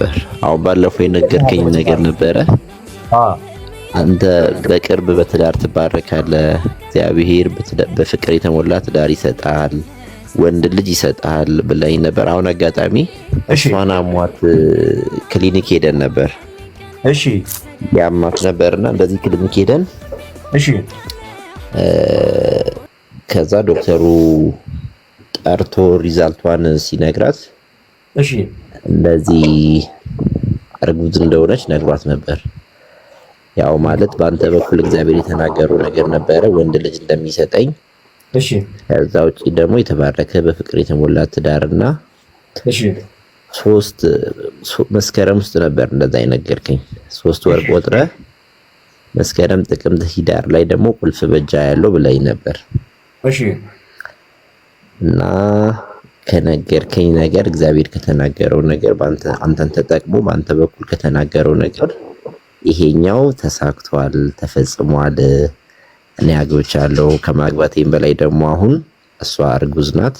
ነበር። አሁን ባለፈው የነገርከኝ ነገር ነበረ። አንተ በቅርብ በትዳር ትባረካለህ፣ እግዚአብሔር በፍቅር የተሞላ ትዳር ይሰጣል፣ ወንድ ልጅ ይሰጣል ብለኝ ነበር። አሁን አጋጣሚ እሷን አሟት ክሊኒክ ሄደን ነበር። እሺ፣ ያማት ነበርና እንደዚህ ክሊኒክ ሄደን እሺ፣ ከዛ ዶክተሩ ጠርቶ result ቷን ሲነግራት እሺ፣ እንደዚህ እርጉዝ እንደሆነች ነግሯት ነበር። ያው ማለት በአንተ በኩል እግዚአብሔር የተናገረው ነገር ነበረ ወንድ ልጅ እንደሚሰጠኝ። እሺ፣ ከዛ ውጪ ደግሞ የተባረከ በፍቅር የተሞላ ትዳርና እሺ፣ ሶስት መስከረም ውስጥ ነበር እንደዛ የነገርከኝ። 3 ወር ቆጥረህ መስከረም፣ ጥቅምት፣ ህዳር ላይ ደግሞ ቁልፍ በጃ ያለው ብለኝ ነበር። እሺ፣ እና ከነገርከኝ ነገር እግዚአብሔር ከተናገረው ነገር አንተን ተጠቅሞ በአንተ በኩል ከተናገረው ነገር ይሄኛው ተሳክቷል፣ ተፈጽሟል። እኔ አግብቻለሁ። ከማግባቴም በላይ ደግሞ አሁን እሷ እርጉዝ ናት።